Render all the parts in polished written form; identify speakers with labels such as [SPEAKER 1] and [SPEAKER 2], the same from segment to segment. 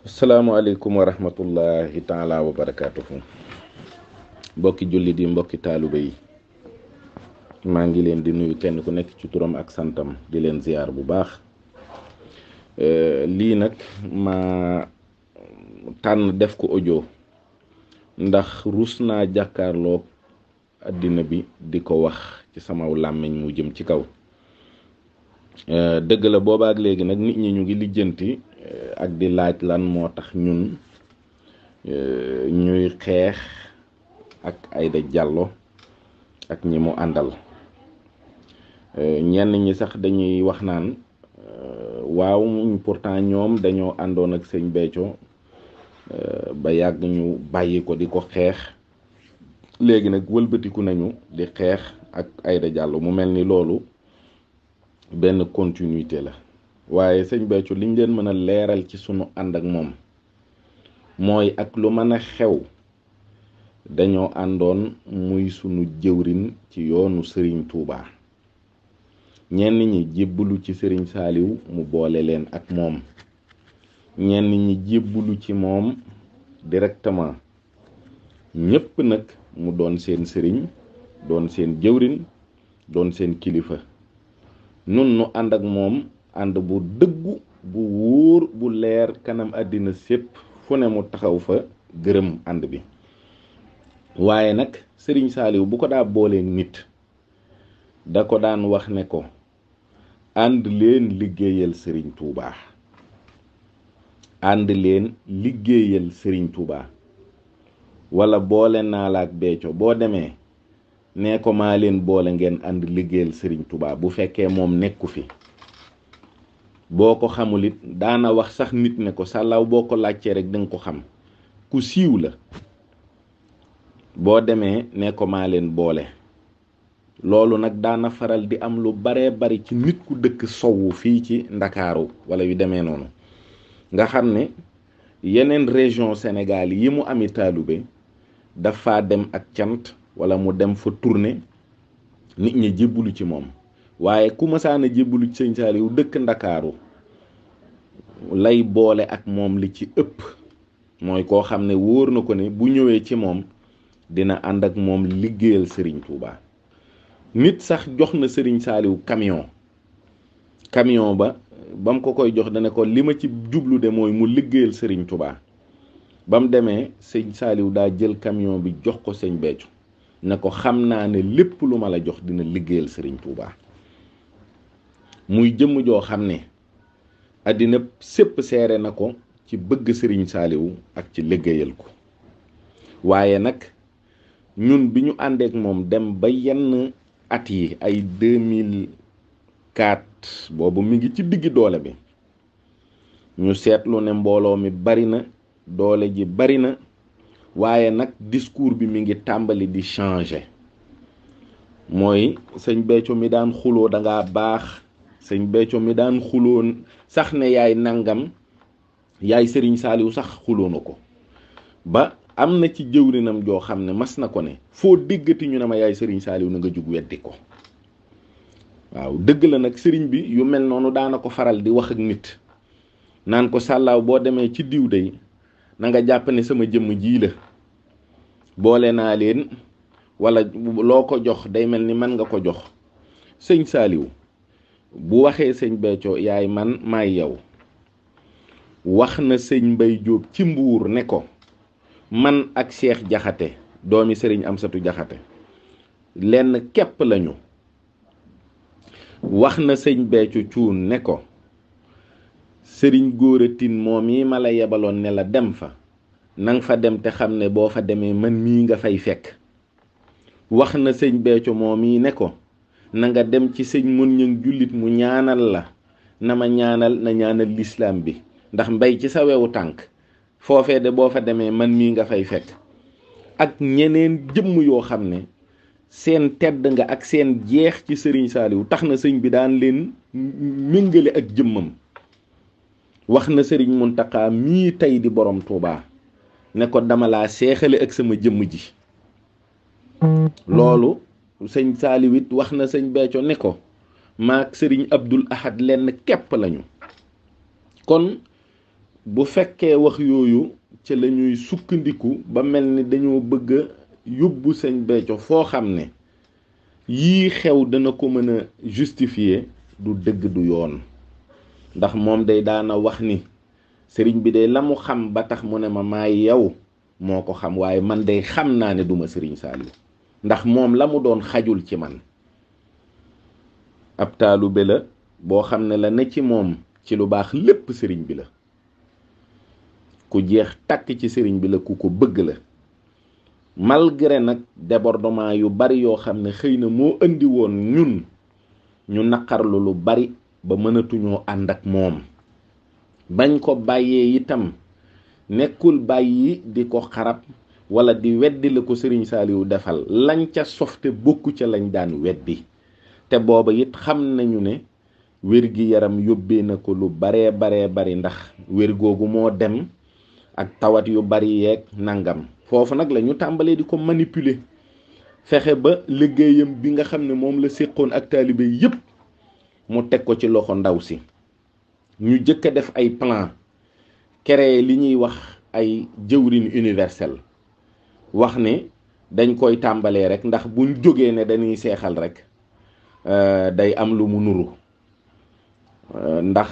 [SPEAKER 1] asalaamaaleykum wa rahmatullahi taala wa barakaatuhu. mbokki jullit yi, mbokki taalibe yi, maa ngi leen di nuyu kenn ku nekk ci turam ak santam, di leen ziyaar bu baax. lii nag ma tànn def ko audio ndax rus naa jàkkaarloog àddina bi di ko wax ci sama làmmiñ mu jëm ci kaw. dëgg la boobaak léegi nag nit ñi ñu ngi lijjanti ak di laaj lan moo tax ñun ñuy xeex ak Aida Diallo ak ñi mu àndal. ñenn ñi sax dañuy wax naan waaw pourtant ñoom dañoo àndoon ak sëñ Béthio ba yàgg ñu bàyyi ko di ko xeex, léegi nag wëlbatiku nañu di xeex ak Aida Diallo. mu mel ni loolu benn continuité la, waaye sëñ Béthio liñ leen mën a leeral ci sunu ànd ak moom mooy ak lu mën a xew dañoo àndoon muy sunu jëwrin ci yoonu Serigne Touba. ñenn ñi jébbalu ci Serigne Saliou mu boole leen ak moom, ñenn ñi jébbalu ci moom directement, ñépp nag mu doon seen sëriñ, doon seen jëwrin, doon seen kilifa. nun nu ànd ak moom ànd bu dëggu, bu wóor, bu leer kanam àddina sépp fu ne mu taxaw fa gërëm ànd bi. waaye nag Serigne Saliou bu ko daa boolee nit da ko daan wax ne ko ànd leen liggéeyal Serigne Touba, ànd leen liggéeyal Serigne Touba, wala boole naa la ak Béthio, boo demee nee ko maa leen boole ngeen ànd liggéeyal Serigne Touba bu fekkee moom nekku fi. boo ko xamul it daana wax sax nit ne ko sàllaaw boo ko laajtee rek danga ko xam, ku siiw la. boo demee nee ko maa leen boole. loolu nag daana faral di am lu baree bari ci nit ku dëkk sowu fii ci Ndakaaru wala yu demee noonu, nga xam ne yeneen région Sénégal yi mu ami taalube dafa dem ak cant wala mu dem fa tourner nit ñi jébbalu ci moom. waaye ku mësaana jébbalu ci sëñ Saliou dëkk Ndakaaru lay boole ak moom li ci ëpp mooy koo xam ne wóor na ko ne bu ñëwee ci moom dina ànd ak moom liggéeyal Serigne Touba. nit sax jox na Serigne Saliou camion ba mu ko koy jox dana ko li ma ci jublu de mooy mu liggéeyal Serigne Touba. ba mu demee sëñ Saliou daa jël camion bi jox ko sëñ Béthio ne ko xam naa ne lépp lu ma la jox dina liggéeyal Serigne Touba. muy jëmm joo xam ne àddina sépp seere na ko ci bëgg Serigne Saliou ak ci liggéeyal ko. waaye nag ñun bi ñu àndeek moom dem ba yenn at yi ay 2004 boobu mi ngi ci diggi doole bi, ñu seetlu ne mbooloo mi bari na, doole ji bari na, waaye nag discours bi mi ngi tàmbali di changer. mooy sëñ Béthio mi daan xuloo dangaa baax, sëñ Béthio mi daan xuloon sax ne yaay nangam, yaay Serigne Saliou sax xuloo na ko. ba am na ci jëwrinam joo xam ne mas na ko ne foo déggati ñu ne ma yaay Serigne Saliou na nga jug weddi ko. waaw dëgg la nag sëriñ bi yu mel noonu daana ko faral di wax ak nit naan ko sàllaaw boo demee ci diw day na nga jàpp ne sama jëmm jii la, boole naa leen, wala loo ko jox day mel ni man nga ko jox. sëñ Saliou bu waxee sëñ Béthio yaay man maay yow, wax na sëñ Mbay Jóob ci Mbuur ne ko man ak Cheikh Jaxate doomi Serigne Amsatu Jaxate lenn képp lañu. wax na sëñ Béthio Cuun ne ko Serigne Góora Tin moom yi ma la yebaloon ne la dem fa nang fa dem te xam ne boo fa demee man mii nga fay fekk. wax na sëñ Béthio moom yi ne ko na nga dem ci sëñ mun ñëng jullit mu ñaanal la, na ma ñaanal na ñaanal lislaam bi, ndax mbay ci sa wewu tànk foofee de boo fa demee man mii nga fay fekk. ak ñeneen jëmm yoo xam ne seen tedd nga ak seen jeex ci Serigne Saliou tax na sëñ bi daan leen méngale ak jëmmam. wax na Serigne Mountakha mii tey di borom Touba ne ko dama laa seexale ak sama jëmm ji. loolu sëñ Saliou it wax na sëñ Béthio ne ko maak Serigne Abdoul Ahad lenn képp lañu. kon bu fekkee wax yooyu ci la ñuy sukkandiku ba mel ni dañoo bëgg a yóbbu sëñ Béthio foo xam ne yii xew dana ko mën a justifier du dëgg du yoon. ndax moom day daana wax ni sëriñ bi day la mu xam ba tax mu ne ma maay yow moo ko xam, waaye man day xam naa ne duma sëriñ Saliou ndax moom la mu doon xajul ci man. ab taalibe la boo xam ne la ne ci moom ci lu baax lépp sëriñ bi la, ku jeex takk ci sëriñ bi la, ku ko bëgg la, malgré nag débordement yu bari yoo xam ne xëy na moo indi woon ñun ñu naqarlu lu bari ba mënatuñoo ànd ak moom. bañ ko bàyyee itam nekkul bàyyi di ko xarab wala di weddi la ko sëriñ Saliou defal, lañ ca softe bokku ca lañ daan weddi. te booba it xam nañu ne wér gi yaram yóbbee na ko lu baree bari, ndax wér googu moo dem ak tawat yu bari yeeg nangam. foofu nag la ñu tàmbalee di ko manipuler, fexe ba liggéeyam bi nga xam ne moom la séqoon ak taalibe yépp mu teg ko ci loxo ndaw si. ñu jëkk a def ay plan, créer li ñuy wax ay jëwrin universel, wax ne dañ koy tàmbalee rek ndax buñ jógee ne dañuy seexal rek day am lu mu nuru, ndax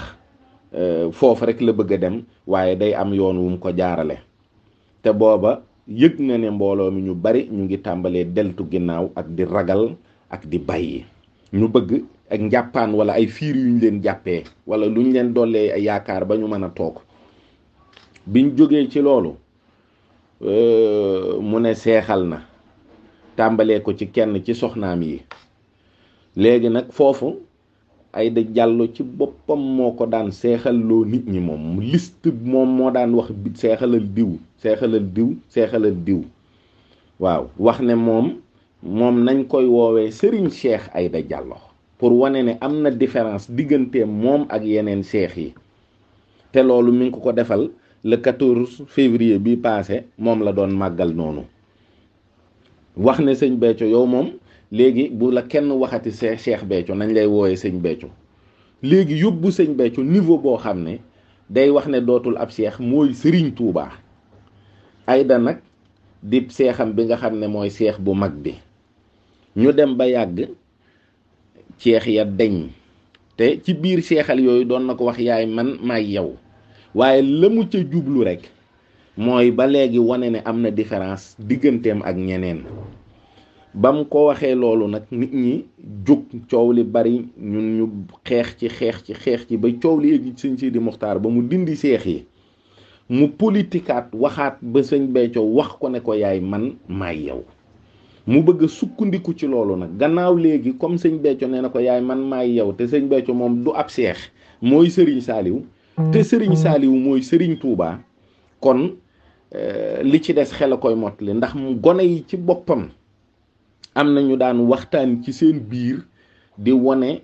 [SPEAKER 1] foofu rek la bëgg a dem, waaye day am yoon wu mu ko jaarale. te booba yëg na ne mbooloo mi ñu bari ñu ngi tàmbalee deltu ginnaaw ak di ragal ak di bàyyi. ñu bëgg ak njàppaan wala ay fiir yuñ leen jàppee wala luñ leen dollee ay yaakaar ba ñu mën a toog. biñ jógee ci loolu mu ne seexal na, tàmbalee ko ci kenn ci soxnaam yi. léegi nag foofu Aïda Diallo ci boppam moo ko daan seexal loo nit ñi, moom liste moom moo daan wax seexalal diw seexalal diw seexalal diw. waaw wax ne moom nañ koy woowee Serigne Cheikh Aïda Diallo pour wane ne am na différence digganteem moom ak yeneen seex yi. te loolu mi ngi ko defal le 14 février bi passé, moom la doon màggal noonu. wax ne sëñ Béthio yow moom léegi bu la kenn waxati Cheikh Béthio nañ lay wooyee sëñ Béthio. léegi yóbbu sëñ Béthio niveau boo xam ne day wax ne dootul ab seex, mooy Serigne Touba. Aïda nag di seexam bi nga xam ne mooy seex bu mag bi. ñu dem ba yàgg ceex ya deñ, te ci biir seexal yooyu doon na ko wax yaay man maay yow, waaye la mu ca jublu rek mooy ba léegi wane ne am na différence digganteem ak ñeneen. bam ko waxee loolu nag nit ñi jóg, coow li bari, ñun ñu xeex ci ba coow li yëg sëñ Sidi Muxtaar ba mu dindi seex yi. mu politikaat waxaat ba sëñ Béthio wax ko ne ko yaay man maay yow. mu bëgg a sukkandiku ci loolu nag gannaaw léegi comme sëñ Béthio nee na ko yaay man maay yow, te sëñ Béthio moom du ab seex, mooy Serigne Saliou, te Serigne Saliou mooy Serigne Touba. kon li ci des xel a koy mottali, ndax mu gone yi ci boppam am na ñu daan waxtaan ci seen biir di wone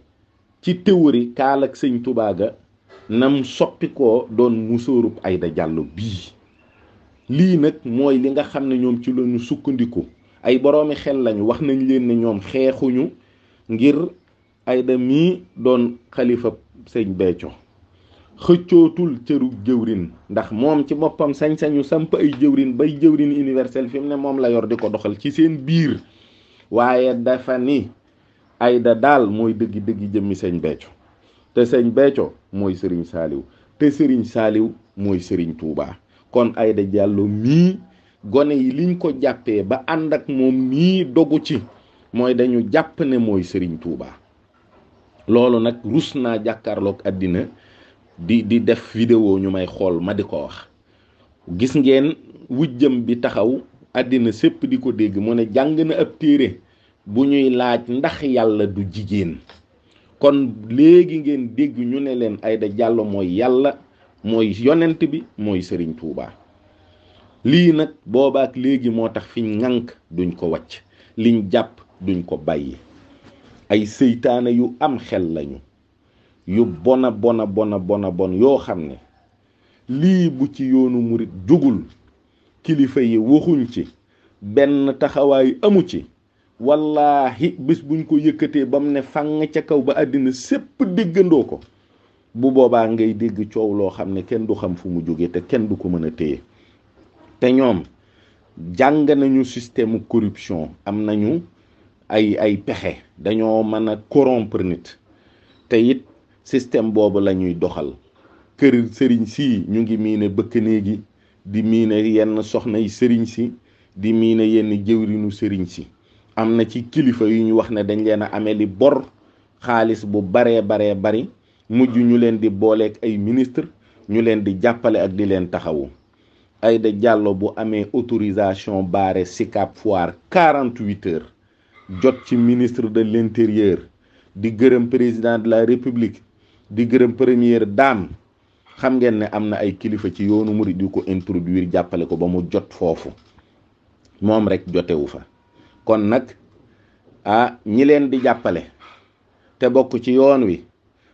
[SPEAKER 1] ci théorie kaal ak sëñ Touba ga nam soppi ko doon musóorub Aïda Diallo bii. lii nag mooy li nga xam ne ñoom ci lañu sukkandiku. ay boroomi xel lañu, wax nañ leen ne ñoom xeexuñu ngir Aïda mii doon xalifa sëñ Béthio, xëccootul cëru jëwrin, ndax moom ci boppam sañ-sañu samp ay jëwrin bay jëwrin universel fi mu ne moom la yor di ko doxal ci seen biir. waaye dafa ni Aïda daal mooy dëggi jëmmi sëñ Béthio, te sëñ Béthio mooy Serigne Saliou, te Serigne Saliou mooy Serigne Touba. kon Aïda Diallo mii gone yi liñ ko jàppee ba ànd ak moom mii dogu ci mooy dañu jàpp ne mooy Serigne Touba. loolu nag rus naa jàkkaarloog àddina di def vidéo ñu may xool ma di ko wax. gis ngeen wujjam bi taxaw àddina sépp di ko dégg mu ne jàng na ab téere bu ñuy laaj ndax yàlla du jigéen. kon léegi ngeen dégg ñu ne leen Aïda Diallo mooy yàlla, mooy yonent bi, mooy Serigne Touba. lii nag boobaak léegi moo tax fiñ ŋànk duñ ko wàcc, liñ jàpp duñ ko bàyyi. ay seytaane yu am xel lañu, yu bona bon yoo xam ne lii bu ci yoonu murit jugul, kilifa yi waxuñ ci, benn taxawaay amu ci, wallaahi bis buñ ko yëkkatee ba mu ne fàng ca kaw ba àddina sépp déggandoo ko, bu boobaa ngay dégg coow loo xam ne kenn du xam fu mu jóge te kenn du ko mën a téye te ñoom jàng nañu système corruption am nañu ay pexe dañoo mën a corrompre nit te it système boobu la ñuy doxal kër sëriñ si ñu ngi miine bëkk néegi di miine yenn soxna yi sëriñ si di miine yenn jëwrinu sëriñ si am na ci kilifa yu ñu wax ne dañ leen a amee li bor xaalis bu baree bari mujj ñu leen di booleek ay ministre ñu leen di jàppale ak di leen taxawu Aïda Diallo bu amee autorisation baare Sicap Foire 48 heures jot ci ministre de l'intérieur di gërëm président de la république di gërëm première dame xam ngeen ne am na ay kilifa ci yoonu murid yu ko introduire jàppale ko ba mu jot foofu moom rek jotewu fa kon nag ñi leen di jàppale te bokk ci yoon wi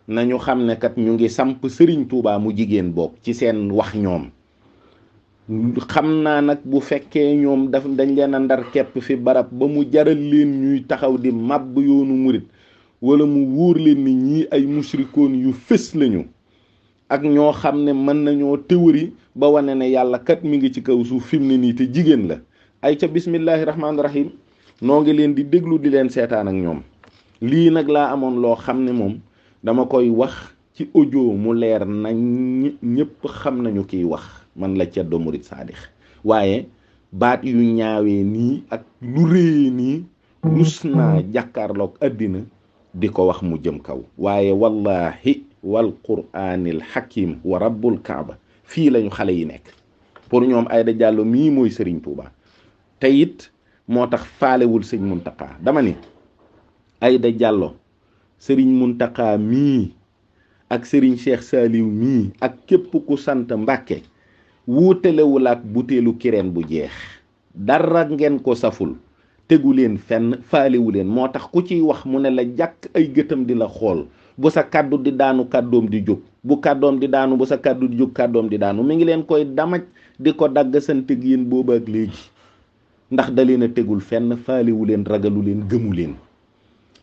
[SPEAKER 1] nañu xam ne kat ñu ngi samp Serigne Touba mu jigéen bokk ci seen wax ñoom xam naa nag bu fekkee ñoom dañ leen a ndar kepp fi barab ba mu jaral leen ñuy taxaw di màbb yoonu murid wala mu wóor leen ni ñii ay musrikoon yu fës lañu ak ñoo xam ne mën nañoo théorie ba wane ne yàlla kat mi ngi ci kaw suuf fi mu ne nii te jigéen la ay ca bismillahi rahmaani rahim noo ngi leen di déglu di leen seetaan ak ñoom lii nag laa amoon loo xam ne moom dama koy wax ci audio mu leer na ñëpp xam nañu kiy wax man la Ceddo Murid Saadix waaye baat yu ñaawee nii ak lu réyee nii rus naa jàkkaarloog àddina di ko wax mu jëm kaw waaye wallahi wal quraanil hakim wa rabbul kaaba fii lañu xale yi nekk pour ñoom Aïda Diallo mii mooy Serigne Touba te it moo tax faalewul sëñ Muntaqa dama ni Aïda Diallo Serigne Muntaqa mii ak Serigne Cheikh Saliou mii ak képp ku sant Mbàkke wuutelewul ak butéelu kireen bu jeex dara ngeen ko saful tegu leen fenn faalewu leen moo tax ku ciy wax mu ne la jàkk ay gëtam di la xool bu sa kàddu di daanu kàddoom di jóg bu kàddoom di daanu bu sa kàddu di jóg kàddoom di daanu mi ngi leen koy damaj di ko dagg santeg yéen booba ak léegi ndax da leen a tegul fenn faalewu leen ragalu leen gëmu leen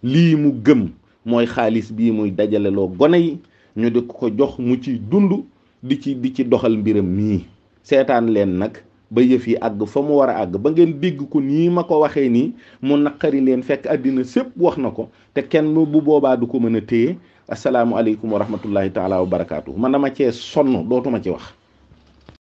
[SPEAKER 1] lii mu gëm mooy xaalis bii muy dajaleloo gone yi ñu di ko jox mu ci dund di ci doxal mbiram mii seetaan leen nag ba yëf yi àgg fa mu war a àgg ba ngeen dégg ko nii ma ko waxee nii mu naqari leen fekk àddina sépp wax na ko te kenn bu boobaa du ko mën a téye asalaamualeykum wa rahmatullahi taala wa barakaatu man dama cee sonn dootuma ci wax